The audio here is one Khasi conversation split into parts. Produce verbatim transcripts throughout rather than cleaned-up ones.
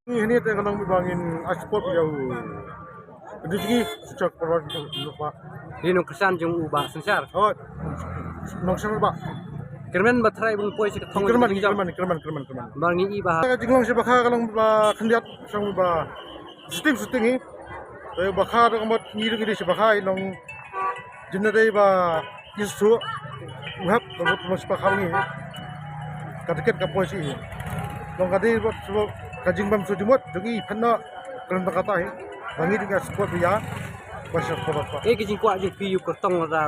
Ni hini te ka long ba ngin ai support ïa u. Di sini sejak perang itu lupa. Di nongkyrshan jong u Bah Synshar. Oh, nongkyrshan Bah. Kyrmen ba trai bun poi sha ka thong. Kyrmen, kyrmen, kyrmen, kyrmen, kyrmen. Ba ngi i ba. Ka jinglong sha ba kha ka long ba khyndiat shong ba shooting, shooting hi. Te ba kha dang mut ngi dang ngi dei sha ba kha i long jin na dei ba i su u hap ka mut mut sha ba kha ngi. Ka tiket ka poi shi. Long ka dei ba ka jingbam su jumut dang i pynno kren ba kata hi. Ba ngi dang ka support ïa ba sha ba kha. Kaei ka jingkwah jong phi ïa u kyrtong lada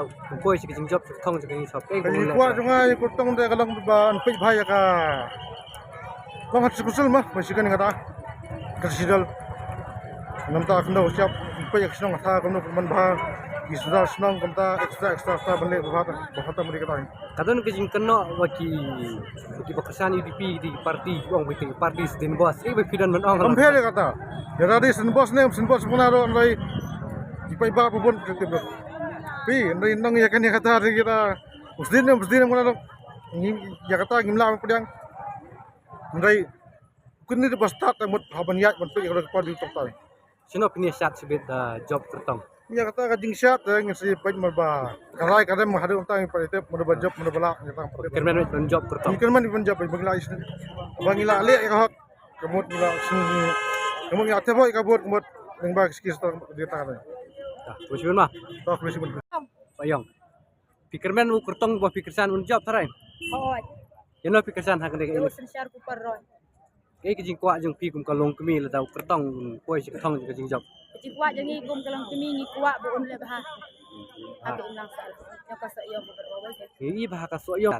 poi shi ka jingjop sha ka thong sha ka ngi sop. Kaei ka jingkwah jong nga ïa u kyrtong de ka long ba npeit bha ïa ka Long hat suksul ma, ma sikan kata. Ka sidal. Namta khyndaw siap, pei ka shnong kata, kumno kumban bha. Ki sudar shnong kumta, extra, extra, extra, ban leh bha, bha ta mari kata. Ka don ka jingkynnoh wa ki, wa ki ba kyrshan U D P, di party, ong ba ki party Sdin Bos. Eh, ba phi don ban ong. Compare kata. Ya tadi Sdin Bos ne, Sdin Bos puna ro, nrai. Ki pei ba bubun, kata. Pi, nrai nong ya kane kata, di kita. Usdin ne, Usdin ne, puna ro. Ngi, ya kata, ngim lah, pediang. Hynrei kine ba stad te mut ha ban ïaid ban peit ïa ka por di tok tai. Shano phin ïa shad shibit da job kyrtong? Ïa kata ka jingshad te ngin sa peit mar ba ka rai ka rem haduh tang peit tep mar ba job mar ba lah ïa tang. Kyrmen ban job kyrtong. Kyrmen ban job ba ngi lah isni. Ba ngi lah leh ïa ka hok ka mut ngi lah sni. Ka mut ngi lah tep ïa ka bot ka mut ngi ba ki skis tang di tang. Dah, terus ma. Tok terus ma. Payong. Phi kyrmen u kyrtong ba phi kyrshan un jop tharai? Hooid. Ïano phi kyrshan ha kane ka ïano? Synshar Kupar Roy. Kaei ka jingkwah jong phi kum ka longkmie lada u kyrtong un poi sha ka thong ka jingjop? Ka jingkwah jong ngi kum ka longkmie ngi kwah ba un leh bha. Ha ka imlang sah. Ïa ka sohïong ba bar wai. Ngi i bha ka sohïong.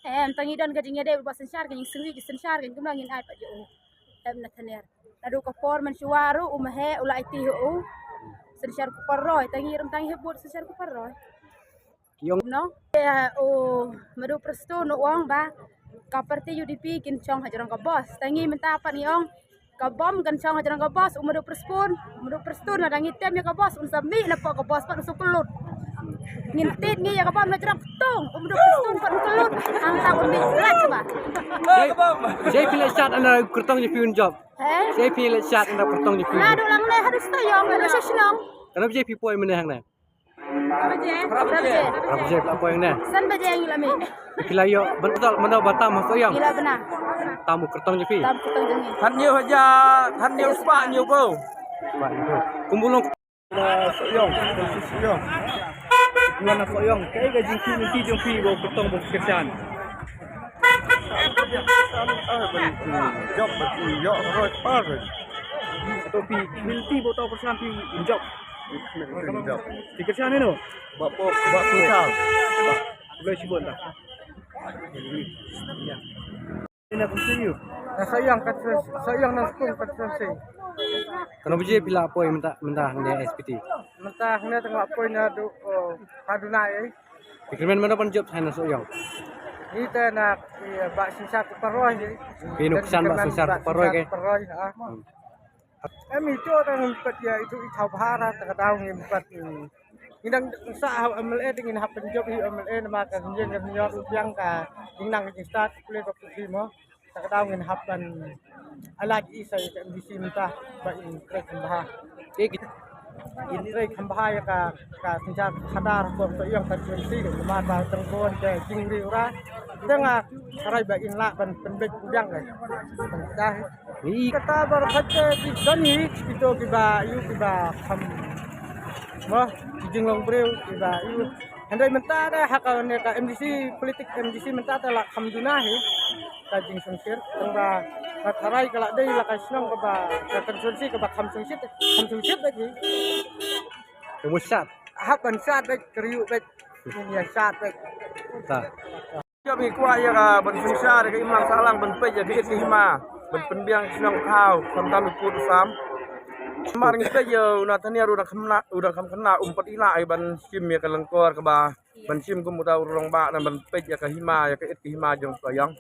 Em, tang ngi don ka jingïadei bad Synshar, ka jingsngew ka Synshar, ka kumno ngin ai pat ïa u. Em, na thaner. Naduh ka por mynshuwa ruh u Mahe u la aiti ha u. Synshar Kupar Roy, tang ngi rum tang ngi hep bud Synshar Kupar Roy. Ïong. No? Ïa, u Madu Prestone u ong ba ka parti U D P kin shong hajrong ka bos. Tang ngi mynta pat ngi ong ka bom kan shong hajrong ka bos, u Madu Prestone, u Madu Prestone lada ngi tem ïa ka bos un sa mih na pok ka bos pat u sa kyllut. Ngin tit ngi ïa ka bom hajrong ktung, u Madu Prestone pat un kyllut. Hangta un mih lait ba. Jai phi leh shad ynda kyrtong jong phi un jop. He? Jai phi leh shad ynda kyrtong jong phi. Naduh lang ne haduh sohïong, haduh sha shnong. Kano jai phi poi mynne hangne? Baje. Baje. Baje la poi ne. San baje ngi la mih. Phi la ïoh ban tol mano ba tam ha sohïong. Ngi la bna. Tam u kyrtong jong phi. Tam kyrtong jong ngi. Hat ñiew hajar, hat ñiew spah ñiew ko. Spah ñiew ko. Kum u long na sohïong, sohïong. Kum u long na sohïong. Kaei ka jingkyrmen jong phi ba u kyrtong ba u kyrshan. Jop ba ïoh roi par. To phi, phi ba u kyrshan phi jop. Phi kyrshan ïano? Ba pok, ba pok. Ba pok shibun ta. Ina kumsiyu. Na sohïong ka, sohïong na skul ka. Kano baje phi la poi mynta, mynta hangne S P T? Mynta hangne tang la poi naduh, oh, haduh nai. Phi kyrmen mano ban jop hangne sohïong? Ita na, ïa, ba Synshar Kupar Roy. Phi nuksan ba Synshar Kupar Roy ke? Kupar Roy, ha. Hmm. Em, ito tang ngim pat ïa, ito i thaw bha ra, ta ka daw ngim pat, mm. Ngi dang sa ha M L A te ngin hap pynjop hi M L A namar ka ngin ka ngin ïa ruh biang ka jingnang jingstad pule ka pule mo. Ta ka daw ngin hap ban ala i sa i ka M D C mynta ba in trei kham bha. Te ki in trei kham bha ïa ka, ka synshar khadar ko sohïong ka twenty namar ba tang ko ka jingri ura. Te nga tharai ba in lah ban pynbeit biang ka. Tang ka. Kata baroh kata ki don hi, kito kiba ïoh kiba kham. Mo, ki jinglong briew kiba ïoh. Hynrei mynta da ha kane ka M D C, politik M D C mynta da la kham duna hi. Ka jingsngewsih, tang ba nga tharai ka la dei la ka shnong kaba, ka constituency kaba kham sngewsih, kham sngewsih da hi. Ka mushat. Hap ban shat da, kyrïu da. Ïa shat da. Ta. Jop ngi kwah ïa ka ban synshar ïa ka imlang sahlang ban peit ïa ka it ka hima ban pynbiang shnong thaw khamtam i pud i sam. Mar ngi peit ïa u Nathaniel u dang kham khynnah, u dang kham khynnah, um pat i lah ïa ban shim ïa ka lyngkor kaba ban shim kum uta u rangbah, ban peit ïa ka hima, ïa ka it ka hima jong ka ïong.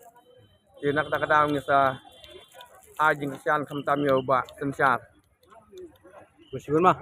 Te na kata ka daw ngi sa ai jingkyrshan khamtam ïa u Bah Synshar. Khublei shibun ma.